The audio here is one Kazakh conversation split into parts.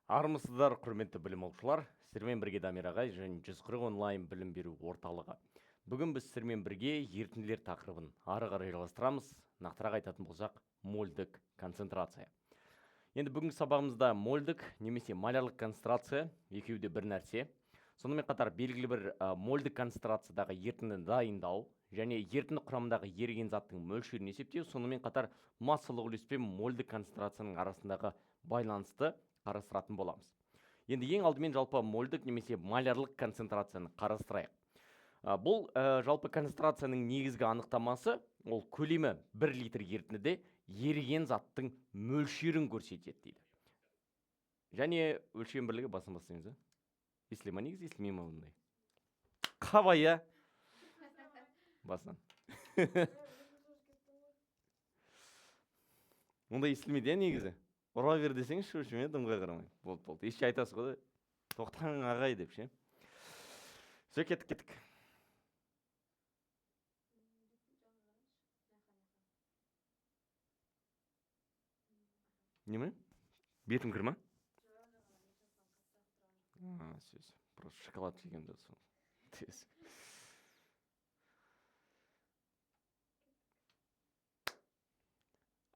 Армысыздар, құрметті білім алушылар. Сіздермен бірге Дамир ағай және 140 онлайн білім беру орталығы. Бүгін біз сіздермен бірге ерітінділер тақырыбын ары қарай жалғастырамыз. Нақтырақ айтатын болсақ, мольдік концентрация. Енді бүгінгі сабағымызда мольдік немесе малярлық концентрация екеуі де бір нәрсе. Сонымен қатар белгілі бір мольдік концентрациядағы ерітіндіні дайындау және ерітінді құрамындағы еріген заттың мөлшерін есептеу, сонымен қатар массалық үлес пен мольдік концентрацияның арасындағы байланысты қарастыратын боламыз. Енді ең алдымен жалпы мольдік немесе малярлық концентрацияны қарастырайық. Бұл жалпы концентрацияның негізгі анықтамасы, ол көлемі 1 литр ерітіндіде еріген заттың мөлшерін көрсетеді дейді. Және өлшем бірлігі басын бастаймыз, а? Естіле ма негізі, естілмей ма бұндай? Қабай, а? Басынан. Ондай естілмейді, иә, негізі? Ұра бер десеңізші, в общем, иә, дымға қарамай. Болды, болды. Ешке айтасыз ғой, тоқтаң ағай деп ше. Все, кеттік, кеттік. Неме? Бетім кір ма? А, все, все. Просто шоколад жеген де сол. Тез.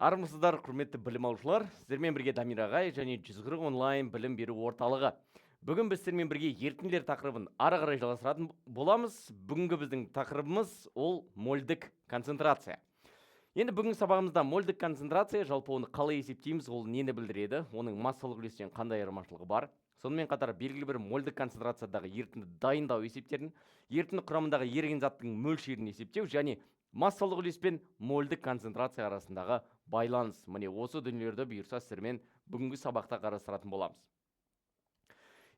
Армысыздар, құрметті білім алушылар. Сіздермен бірге Дамир ағай және 140 онлайн білім беру орталығы. Бүгін біз сіздермен бірге ерітінділер тақырыбын ары қарай жалғастыратын боламыз. Бүгінгі біздің тақырыбымыз ол мольдік концентрация. Енді бүгінгі сабағымызда мольдік концентрация, жалпы оны қалай есептейміз, ол нені білдіреді, оның массалық үлестен қандай айырмашылығы бар. Сонымен қатар белгілі бір мольдік концентрациядағы ерітінді дайындау есептерін, ерітінді құрамындағы еріген заттың мөлшерін есептеу және массалық үлес пен мольдік концентрация арасындағы байланыс. Міне осы дүниелерді бұйырса сіздермен бүгінгі сабақта қарастыратын боламыз.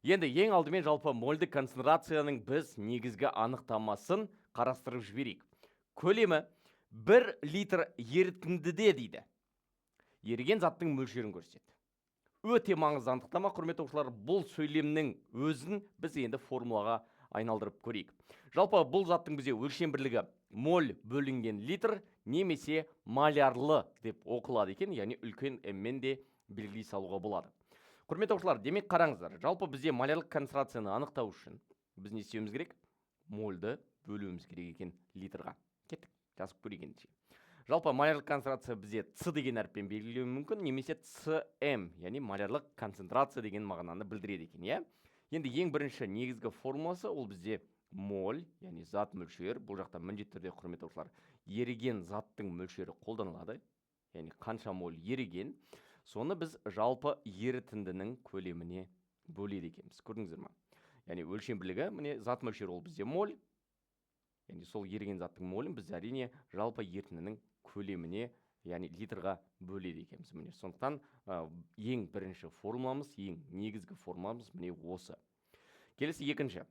Енді ең алдымен жалпы мольдік концентрацияның біз негізгі анықтамасын қарастырып жіберейік. Көлемі 1 литр ерітіндіде дейді. Еріген заттың мөлшерін көрсетеді. Өте маңызды анықтама, құрметті оқушылар, бұл сөйлемнің өзін біз енді формулаға айналдырып көрейік. Жалпы бұл заттың бізде өлшем бірлігі моль бөлінген литр немесе малярлы деп оқылады екен, яғни үлкен М-мен де белгілей салуға болады. Құрметті оқушылар, демек қараңыздар, жалпы бізде малярлық концентрацияны анықтау үшін біз не істеуіміз керек? Мольді бөлуіміз керек екен литрға. Кеттік, жазып көрейік ендеше. Жалпы малярлық концентрация бізде С деген әріппен белгілеуі мүмкін, немесе СМ, яғни малярлық концентрация деген мағынаны білдіреді екен, иә? Енді ең бірінші негізгі формуласы ол бізде моль, яғни зат мөлшер. Бұл жақта міндетті түрде, құрметті оқушылар, еріген заттың мөлшері қолданылады. Яғни қанша моль еріген, соны біз жалпы ерітіндінің көлеміне бөледі екенбіз. Көрдіңіздер ма? Яғни өлшем бірлігі, міне зат мөлшері ол бізде моль. Яғни сол еріген заттың молін біз әрине жалпы ерітіндінің көлеміне, яғни литрға бөледі екенбіз. Міне сондықтан, ең бірінші формуламыз, ең негізгі формуламыз міне осы. Келесі екінші.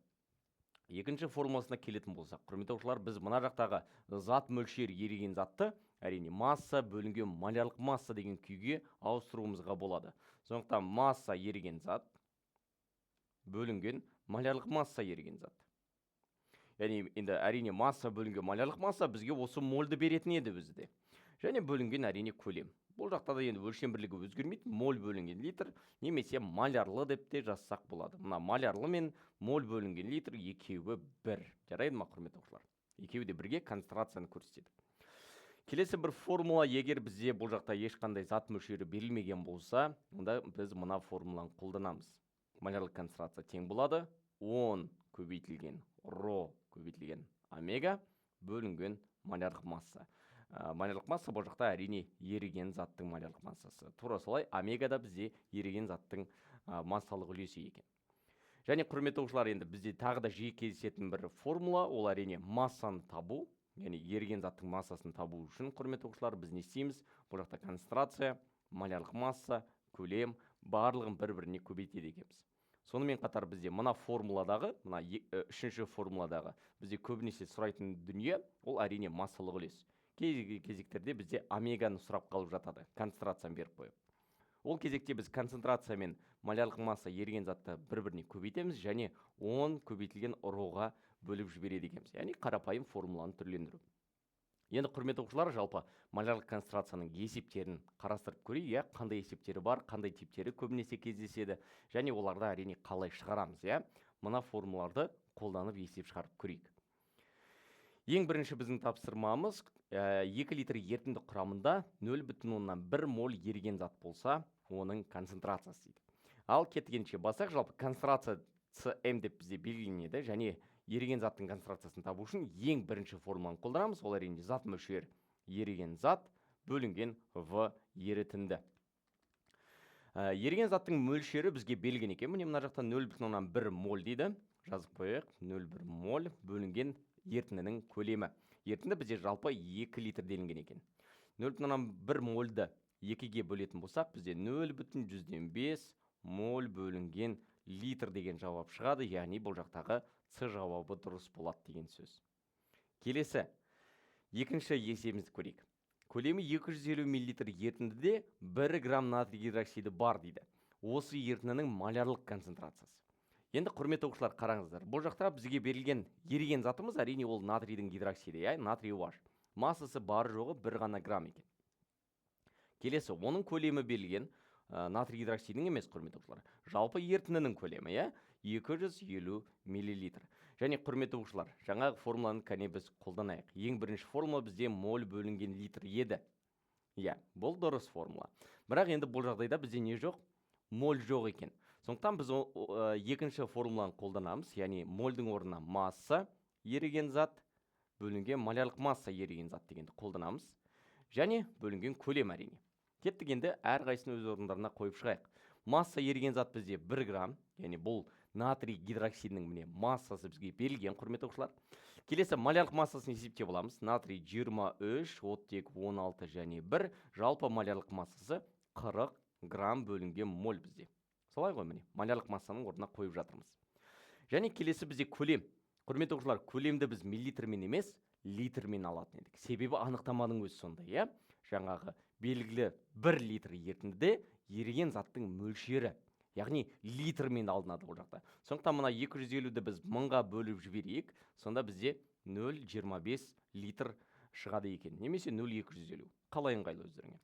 Екінші формуласына келетін болсақ, құрметті оқушылар, біз мына жақтағы зат мөлшер еріген затты әрине масса бөлінген малярлық масса деген күйге ауыстыруымызға болады. Сондықтан масса еріген зат бөлінген малярлық масса еріген зат. Яғни енді әрине масса бөлінген малярлық масса бізге осы мольді беретін еді өзі де. Және бөлінген әрине көлем. Бұл жақта да енді өлшем бірлігі өзгермейді, моль бөлінген литр немесе малярлы деп те жазсақ болады. Мына малярлы мен моль бөлінген литр екеуі бір. Жарайды ма, құрметті оқушылар? Екеуі де бірге концентрацияны көрсетеді. Келесі бір формула, егер бізде бұл жақта ешқандай зат мөлшері берілмеген болса, онда біз мына формуланы қолданамыз. Малярлық концентрация тең болады 10 көбейтілген ро көбейтілген омега бөлінген малярлық масса. Малярлық масса бұл жақта әрине еріген заттың малярлық массасы. Тура солай омега да бізде еріген заттың массалық үлесі екен. Және құрметті оқушылар, енді бізде тағы да жиі кездесетін бір формула, ол әрине массаны табу, яғни еріген заттың массасын табу үшін, құрметті оқушылар, біз не істейміз? Бұл жақта концентрация, малярлық масса, көлем барлығын бір-біріне көбейтеді екенбіз. Сонымен қатар бізде мына формуладағы, мына үшінші формуладағы бізде көбінесе сұрайтын дүние, ол әрине массалық үлес. Кей кезектерде бізде омеганы сұрап қалып жатады, концентрацияны беріп қойып. Ол кезекте біз концентрация мен малярлық масса еріген затты бір-біріне көбейтеміз және 10 көбейтілген роға бөліп жібереді екенбіз. Яғни қарапайым формуланы түрлендіру. Енді, құрметті оқушылар, жалпы малярлық концентрацияның есептерін қарастырып көрейік, иә, қандай есептері бар, қандай типтері көбінесе кездеседі және оларды, әрине, қалай шығарамыз, иә. Мына формулаларды қолданып есеп шығарып көрейік. Ең бірінші біздің тапсырмамыз, 2 литр ерітінді құрамында 0,1 моль еріген зат болса, оның концентрациясы дейді. Ал кеттік ендеше бассақ, жалпы концентрация СМ деп бізде белгіленеді және еріген заттың концентрациясын табу үшін ең бірінші формуланы қолданамыз. Ол, әрине, зат мөлшері еріген зат бөлінген В ерітінді. Еріген заттың мөлшері бізге берілген екен. Міне, мына жақта 0,1 моль дейді. Жазып қояйық. 0,1 моль бөлінген ерітіндінің көлемі. Ерітінді бізде жалпы 2 литр делінген екен. 0,1 мольді 2-ге бөлетін болсақ, бізде 0,5 моль бөлінген литр деген жауап шығады. Яғни бұл жақтағы С жауабы дұрыс болады деген сөз. Келесі екінші есебімізді көрейік. Көлемі 250 миллилитр ерітіндіде 1 грамм натрий гидроксиді бар дейді. Осы ерітіндінің малярлық концентрациясы. Енді, құрметті оқушылар, қараңыздар. Бұл жақта бізге берілген еріген затымыз, әрине, ол натрийдің гидроксиді, иә, натрий OH. Массасы бар жоғы 1 ғана грамм екен. Келесі, оның көлемі берілген, натрий гидроксидінің емес, құрметті оқушылар. Жалпы ерітіндінің көлемі, иә, 250 миллилитр. Және, құрметті оқушылар, жаңағы формуланы кәне біз қолданайық. Ең бірінші формула бізде моль бөлінген литр еді. Иә, бұл дұрыс формула. Бірақ енді бұл жағдайда бізде не жоқ? Моль жоқ екен. Сондықтан біз екінші формуланы қолданамыз, яғни мольдің орнына масса еріген зат бөлінген малярлық масса еріген зат дегенді қолданамыз. Және бөлінген көлем, әрине. Кеттік енді әрқайсысын өз орындарына қойып шығайық. Масса еріген зат бізде 1 грамм, яғни бұл натрий гидроксидінің, міне, массасы бізге берілген, құрметті оқушылар. Келесі малярлық массасын есептеп аламыз. Натрий 23, оттек 16 және 1, жалпы малярлық массасы 40 грамм бөлінген моль бізде. Солай ғой, міне, малярлық массаның орнына қойып жатырмыз. Және келесі бізде көлем. Құрметті оқушылар, көлемді біз миллилитрмен емес, литрмен алатын едік. Себебі анықтаманың өзі сондай, иә? Жаңағы белгілі 1 литр ерітіндіде еріген заттың мөлшері, яғни литрмен алынады бұл жақта. Сондықтан мына 250-ді біз 1000-ға бөліп жіберейік, сонда бізде 0,25 литр шығады екен, немесе 0,250. Қалай ыңғайлы өздеріңе.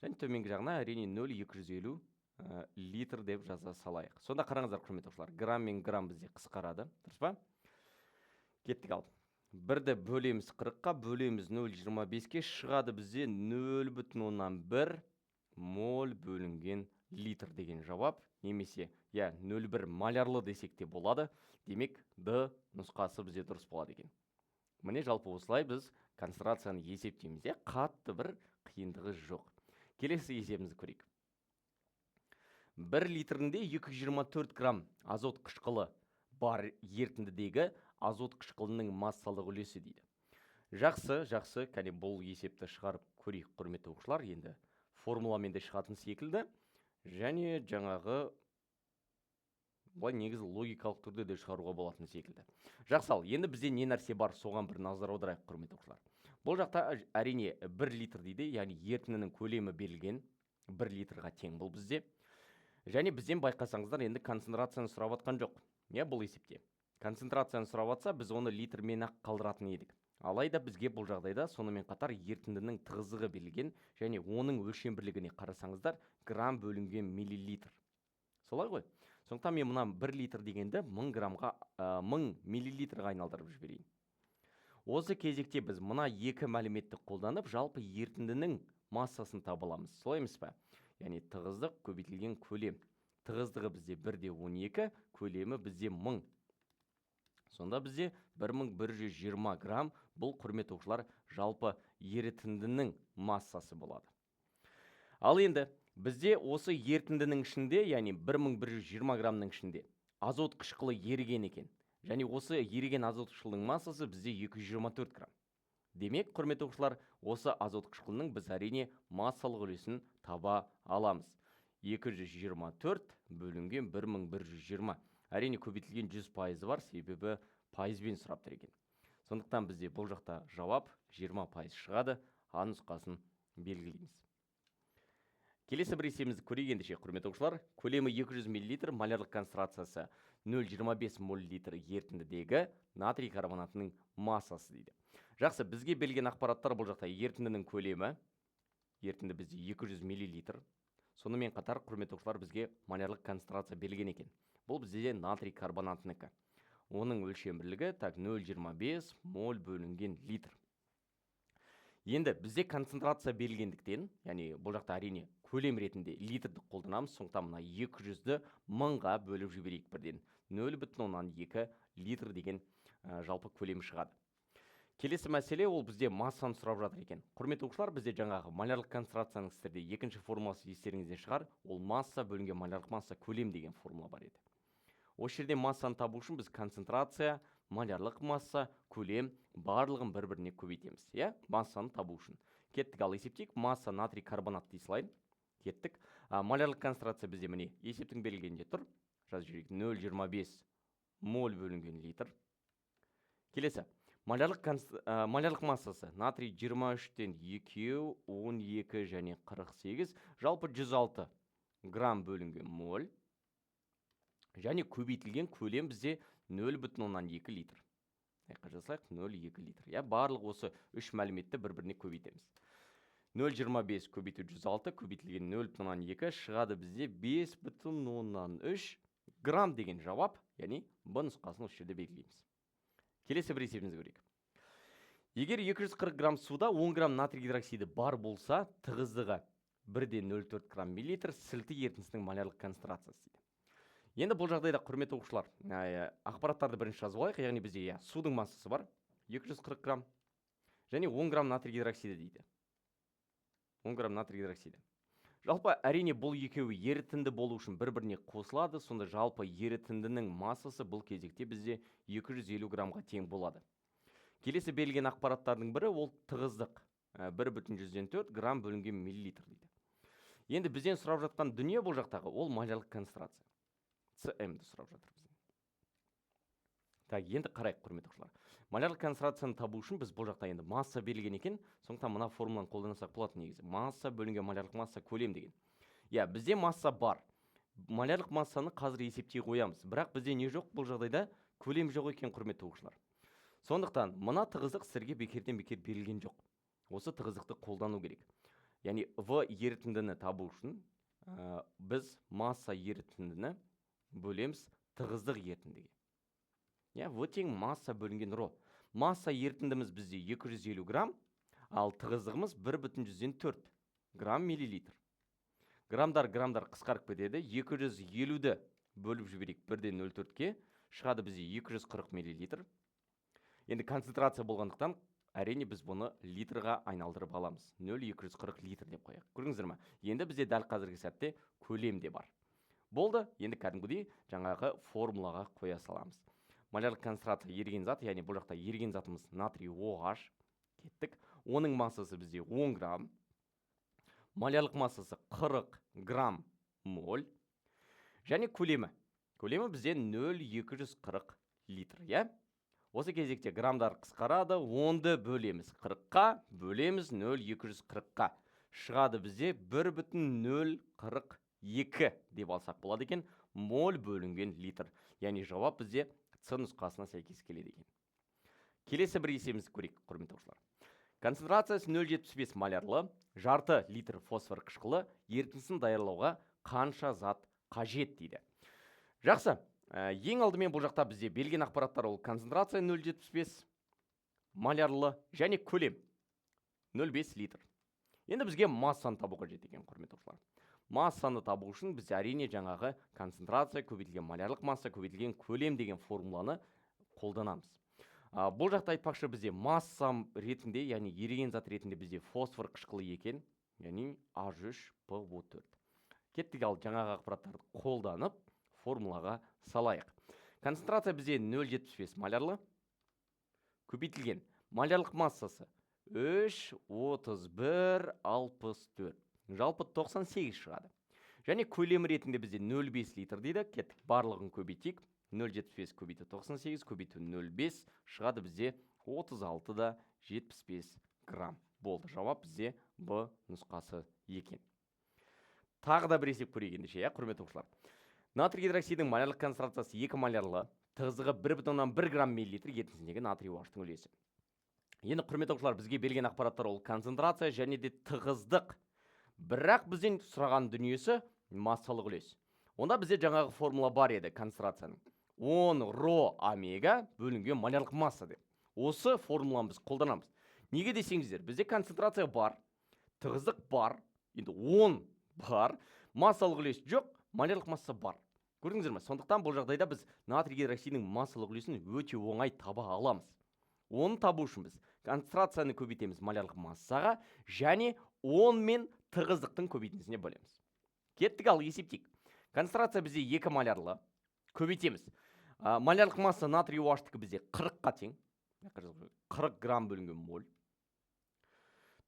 Және төменгі жағына, әрине, 0,250 литр деп жаза салайық. Сонда қараңыздар, құрметті оқушылар, грамм мен грамм бізде қысқарады, дұрыс па? Кеттік ал. Бірді бөлеміз 40-қа, бөлеміз 0,25-ке, шығады бізде 0,1 моль бөлінген литр деген жауап, немесе, иә, 0,1 малярлы десек те болады. Демек, Д нұсқасы бізде дұрыс болады екен. Міне, жалпы осылай біз концентрацияны есептейміз, иә, қатты бір қиындығы жоқ. Келесі есебімізді көрейік. 1 литрінде 224 грамм азот қышқылы бар ерітіндідегі азот қышқылының массалық үлесі дейді. Жақсы, жақсы, кәне бұл есепті шығарып көрейік, құрметті оқушылар. Енді формуламен де шығатын секілді. Және жаңағы былай негізі логикалық түрде де шығаруға болатын секілді. Жақсы, ал енді бізде не нәрсе бар, соған бір назар аударайық, құрметті оқушылар. Бұл жақта, әрине, 1 литр дейді, яғни ерітіндінің көлемі берілген, 1 литрға тең бұл бізде. Және бізден, байқасаңыздар, енді концентрацияны сұрап жатқан жоқ. Иә, бұл есепте. Концентрацияны сұрап жатса, біз оны литрмен ақ қалдыратын едік. Алайда бізге бұл жағдайда сонымен қатар ерітіндінің тығыздығы берілген және оның өлшем бірлігіне қарасаңыздар, грамм бөлінген миллилитр. Солай ғой? Сондықтан мен мына 1 литр дегенді 1000 граммға, 1000 миллилитрға айналдырып жіберейін. Осы кезекте біз мына екі мәліметті қолданып, жалпы ерітіндінің массасын таба аламыз. Солай емес пе? Яғни тығыздық көбейтілген көлем. Тығыздығы бізде 1,12, көлемі бізде 1000. Сонда бізде 1120 грамм бұл, құрметті оқушылар, жалпы ерітіндінің массасы болады. Ал енді бізде осы ерітіндінің ішінде, яғни 1120 граммның ішінде азот қышқылы еріген екен. Және осы еріген азот қышқылының массасы бізде 224 грамм. Демек, құрметті оқушылар, осы азот қышқылының біз, әрине, массалық үлесін таба аламыз. 224 бөлінген 1120. Әрине, көбейтілген 100% бар, себебі пайызбен сұрап тұр екен. Сондықтан бізде бұл жақта жауап 20% шығады. А нұсқасын белгілейміз. Келесі бір есебімізді көрейік ендеше, құрметті оқушылар. Көлемі 200 миллилитр, малярлық концентрациясы 0,25 моль литр ерітіндідегі натрий карбонатының массасы дейді. Жақсы, бізге берілген ақпараттар бұл жақта ерітіндінің көлемі. Ерітінді бізде 200 миллилитр. Сонымен қатар, құрметті оқушылар, бізге молярлық концентрация берілген екен. Бұл бізде натрий карбонатынікі. Оның өлшем бірлігі, так, 0,25 моль бөлінген литр. Енді бізде концентрация берілгендіктен, яғни бұл жақта, әрине, көлем ретінде литрді қолданамыз, сондықтан мына 200-ді 1000-ға бөліп жіберейік бірден. 0,2 литр деген жалпы көлем шығады. Келесі мәселе, ол бізде массаны сұрап жатыр екен. Құрметті оқушылар, бізде жаңағы молярлық концентрацияның сіздерде екінші формуласы естеріңізде шығар. Ол масса бөлінген молярлық масса көлем деген формула бар еді. Осы жерде массаны табу үшін біз концентрация, молярлық масса, көлем барлығын бір-біріне көбейтеміз, иә? Массаны табу үшін. Кеттік, ал есептейік. Масса натрий карбонат дей салайын. Кеттік. Молярлық концентрация бізде, міне, есептің берілгенінде тұр. Жазып жіберейік. 0,25 моль бөлінген литр. Келесі. Молярлық массасы натрий 23-тен 2, 12 және 48, жалпы 106 грамм бөлінген моль. Және көбейтілген көлем бізде 0,2 литр. Жаққа жазсақ, 0,2 литр. Иә, барлық осы үш мәліметті бір-біріне көбейтеміз. 0,25 көбейту 106 көбейтілген 0,2 шығады бізде 5,3 грамм деген жауап, яғни Б нұсқасын осы жерде белгілейміз. Келесі бір есебімізді көрейік. Егер 240 грамм суда 10 грамм натрий гидроксиді бар болса, тығыздығы 1,04 грамм миллилитр сілті ерітіндісінің молярлық концентрациясы дейді. Енді бұл жағдайда, құрметті оқушылар, ақпараттарды бірінші жазып алайық. Яғни бізде, иә, судың массасы бар 240 грамм және 10 грамм натрий гидроксиді дейді. 10 грамм натрий гидроксиді. Жалпы, әрине, бұл екеуі ерітінді болу үшін бір-біріне қосылады. Сонда жалпы ерітіндінің массасы бұл кезекте бізде 250 граммға тең болады. Келесі берілген ақпараттардың бірі ол тығыздық. 1,04 грамм бөлінген миллилитр дейді. Енді бізден сұрап жатқан дүние бұл жақтағы ол молярлық концентрация. ЦМ-ді сұрап жатыр бізден. Так, енді қарайық, құрметті оқушылар. Молярлық концентрацияны табу үшін біз бұл жақта енді масса берілген екен, сондықтан мына формуланы қолдансақ болады негізі. Масса бөлінген молярлық масса көлем деген. Иә, бізде масса бар. Молярлық массаны қазір есептей қоямыз. Бірақ бізде не жоқ бұл жағдайда? Көлем жоқ екен, құрметті оқушылар. Сондықтан мына тығыздық сіздерге бекерден бекер берілген жоқ. Осы тығыздықты қолдану керек. Яғни В ерітіндіні табу үшін біз масса ерітіндіні бөлеміз тығыздық ерітіндіге. Иә, В тең масса бөлінген ро. Масса ерітіндіміз бізде 250 грамм, ал тығыздығымыз 1,04 грамм миллилитр. Граммдар, граммдар қысқарып кетеді. 250-ді бөліп жіберейік 1,04-ке, шығады бізде 240 миллилитр. Енді концентрация болғандықтан, әрине, біз бұны литрға айналдырып аламыз. 0,240 литр деп қояйық. Көрдіңіздер ме? Енді бізде дәл қазіргі сәтте көлем де бар. Болды, енді кәдімгідей жаңағы формулаға қоя саламыз. Молярлық концентрация еріген зат, яғни бұл жақта еріген затымыз натрий OH. Кеттік. Оның массасы бізде 10 грамм. Молярлық массасы 40 грамм моль. Және көлемі. Көлемі бізде 0,240 литр, иә? Осы кезекте граммдар қысқарады, 10-ды бөлеміз 40-қа, бөлеміз 0,240-қа. Шығады бізде 1,042 деп алсақ болады екен, моль бөлінген литр. Яғни жауап бізде С нұсқасына сәйкес келеді екен. Келесі бір есебімізді көрейік, құрметті оқушылар. Концентрациясы 0,75 молярлы, жарты литр фосфор қышқылы ерітіндісін даярлауға қанша зат қажет дейді. Жақсы, ең алдымен бұл жақта бізде берілген ақпараттар ол концентрация 0,75 молярлы және көлем 0,5 литр. Енді бізге массаны табу қажет екен, құрметті оқушылар. Массаны табу үшін біз, әрине, жаңағы концентрация көбейтілген молярлық масса көбейтілген көлем деген формуланы қолданамыз. Бұл жақта, айтпақшы, бізде масса ретінде, яғни еріген зат ретінде бізде фосфор қышқылы екен, яғни H3PO4. Кеттік, ал жаңағы ақпараттарды қолданып формулаға салайық. Концентрация бізде 0,75 молярлы көбейтілген молярлық массасы 3,31 64, жалпы 98 шығады. Және көлем ретінде бізде 0,5 литр дейді. Кеттік, барлығын көбейтейік. 0,75 көбейту 98 көбейту 0,5 шығады бізде 36 да 75 грамм. Болды, жауап бізде Б нұсқасы екен. Тағы да бір есеп көрейік ендеше, иә, құрметті оқушылар. Натрий гидроксидінің молярлық концентрациясы 2 молярлы, тығыздығы 1,1 грамм миллилитр ерітіндісіндегі натрий OH-тың үлесі. Енді, құрметті оқушылар, бізге берген ақпараттар ол концентрация және де тығыздық. Бірақ бізден сұраған дүниесі массалық үлес. Онда бізде жаңағы формула бар еді концентрацияның. 10 ро омега бөлінген молярлық масса деп. Осы формуланы біз қолданамыз. Неге десеңіздер, бізде концентрация бар, тығыздық бар, енді 10 бар, массалық үлес жоқ, молярлық масса бар. Көрдіңіздер ме? Сондықтан бұл жағдайда біз натрий гидроксидінің массалық үлесін өте оңай таба аламыз. Оны табу үшін біз концентрацияны көбейтеміз молярлық массаға және 10 мен тығыздықтың көбейтіндісіне бөлеміз. Кеттік, ал есептейік. Концентрация бізде 2 молярлы, көбейтеміз. Молярлық масса натрий OH-тікі бізде 40-қа тең. 40 грамм бөлінген моль.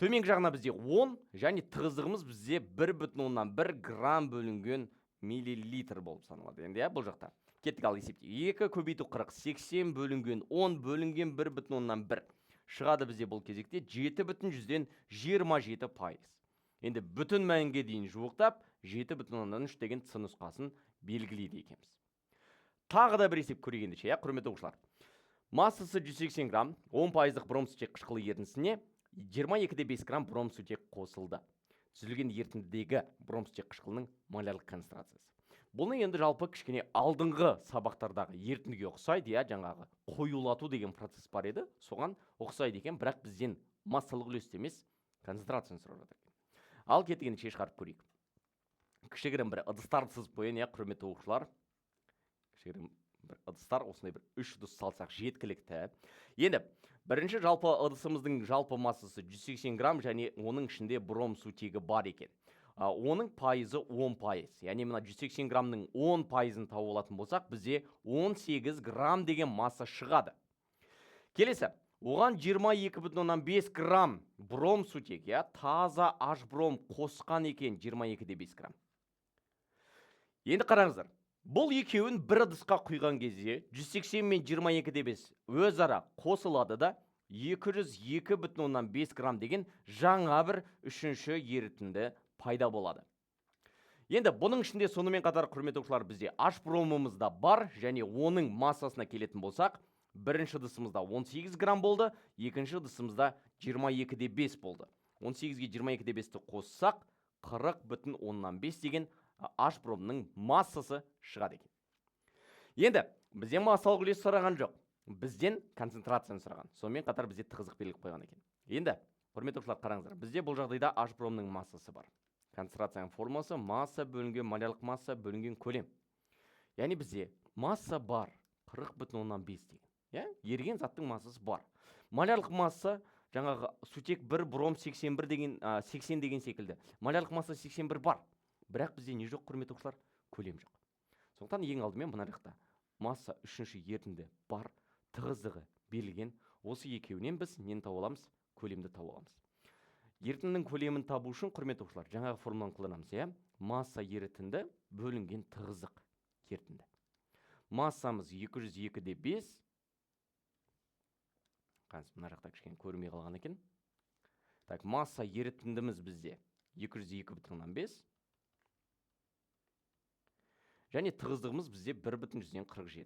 Төменгі жағына бізде 10 және тығыздығымыз бізде 1,1 грамм бөлінген миллилитр болып саналады. Енді иә, бұл жақта. Кеттік, ал есептейік. 2 көбейту 40, 80 бөлінген 10 бөлінген 1,1. Шығады бізде бұл кезекте 7,27%. Енді бүтін мәнге дейін жуықтап 7,3 деген С нұсқасын белгілейді екенбіз. Тағы да бір есеп көрейік ендеше, иә, құрметті оқушылар. Массасы 180 грамм, 10 пайыздық бром сутек қышқылы ерітіндісіне 22,5 грамм бром сутек қосылды. Түзілген ерітіндідегі бром сутек қышқылының молярлық концентрациясы. Бұны енді жалпы кішкене алдыңғы сабақтардағы ерітіндіге ұқсайды, иә, жаңағы қоюлату деген процесс бар еді, соған ұқсайды екен, бірақ бізден массалық үлесті емес, концентрацияны сұрап жатыр екен. Ал кеттік, ендеше шығарып көрейік. Кішігірім бір ыдыстарды сызып қояйын, иә, құрметті оқушылар. Кішігірім бір ыдыстар, осындай бір үш ыдыс салсақ жеткілікті. Енді бірінші жалпы ыдысымыздың жалпы массасы 180 грамм және оның ішінде бром сутегі бар екен. Оның пайызы 10%. Яғни мына 180 граммның 10 пайызын тауып алатын болсақ, бізде 18 грамм деген масса шығады. Келесі, оған 22,5 грамм бром сутек, иә, таза аш бром қосқан екен 22,5 грамм. Енді қараңыздар, бұл екеуін бір ыдысқа құйған кезде 180 мен 22,5 өзара қосылады да 202,5 грамм деген жаңа бір үшінші ерітінді пайда болады. Енді бұның ішінде сонымен қатар, құрметті оқушылар, бізде аш бромымыз да бар және оның массасына келетін болсақ, бірінші ыдысымызда 18 грамм болды, екінші ыдысымызда 22,5 болды. 18-ге 22,5-ті қоссақ, 40,5 деген аш бромның массасы шығады екен. Енді бізден массалық үлес сұраған жоқ, бізден концентрацияны сұраған. Сонымен қатар бізде тығыздық белгілеп қойған екен. Енді, құрметті оқушылар, қараңыздар, бізде бұл жағдайда аш бромның массасы бар. Концентрацияның формуласы масса бөлінген молярлық масса бөлінген көлем. Яғни бізде масса бар 40,5 деген. Иә? Еріген заттың массасы бар. Молярлық масса жаңағы сутек 1 бром 81 деген, 80 деген секілді. Молярлық масса 81 бар. Бірақ бізде не жоқ, құрметті оқушылар? Көлем жоқ. Сондықтан ең алдымен мына жақта масса үшінші ерітінді бар, тығыздығы берілген. Осы екеуінен біз нені тауып аламыз? Көлемді тауып аламыз. Ерітіндінің көлемін табу үшін, құрметті оқушылар, жаңағы формуланы қолданамыз, иә? Масса ерітінді бөлінген тығыздық ерітінді. Массамыз 202,5. Қазір мына жақта кішкене көрінбей қалған екен. Так, масса ерітіндіміз бізде 202,5. Және тығыздығымыз бізде 1,47.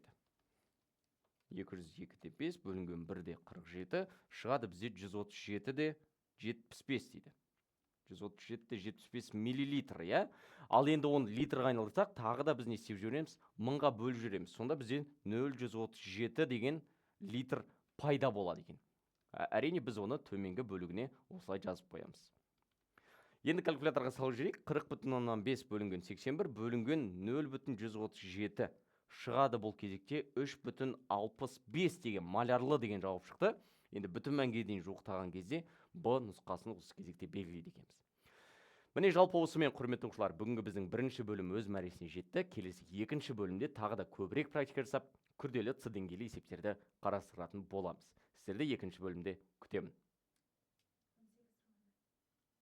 202,5 бөлінген 1,47 шығады бізде 137,75 дейді. 137,75 миллилитр, иә? Ал енді оны литрға айналдырсақ, тағы да біз не істеп жібереміз? Мыңға бөліп жібереміз. Сонда бізде 0,137 деген литр пайда болады екен. Әрине, біз оны төменгі бөлігіне осылай жазып қоямыз. Енді калькуляторға салып жіберейік. 40,5 бөлінген 81 бөлінген 0,137 шығады бұл кезекте 3,65 деген молярлы деген жауап шықты. Енді бүтін мәнге дейін жуықтаған кезде Б нұсқасын осы кезекте белгілейді екенбіз. Міне, жалпы осымен, құрметті оқушылар, бүгінгі біздің бірінші бөлім өз мәресіне жетті. Келесі екінші бөлімде тағы да көбірек практика жасап, күрделі С деңгейлі есептерді қарастыратын боламыз. Сіздерді екінші бөлімде күтемін.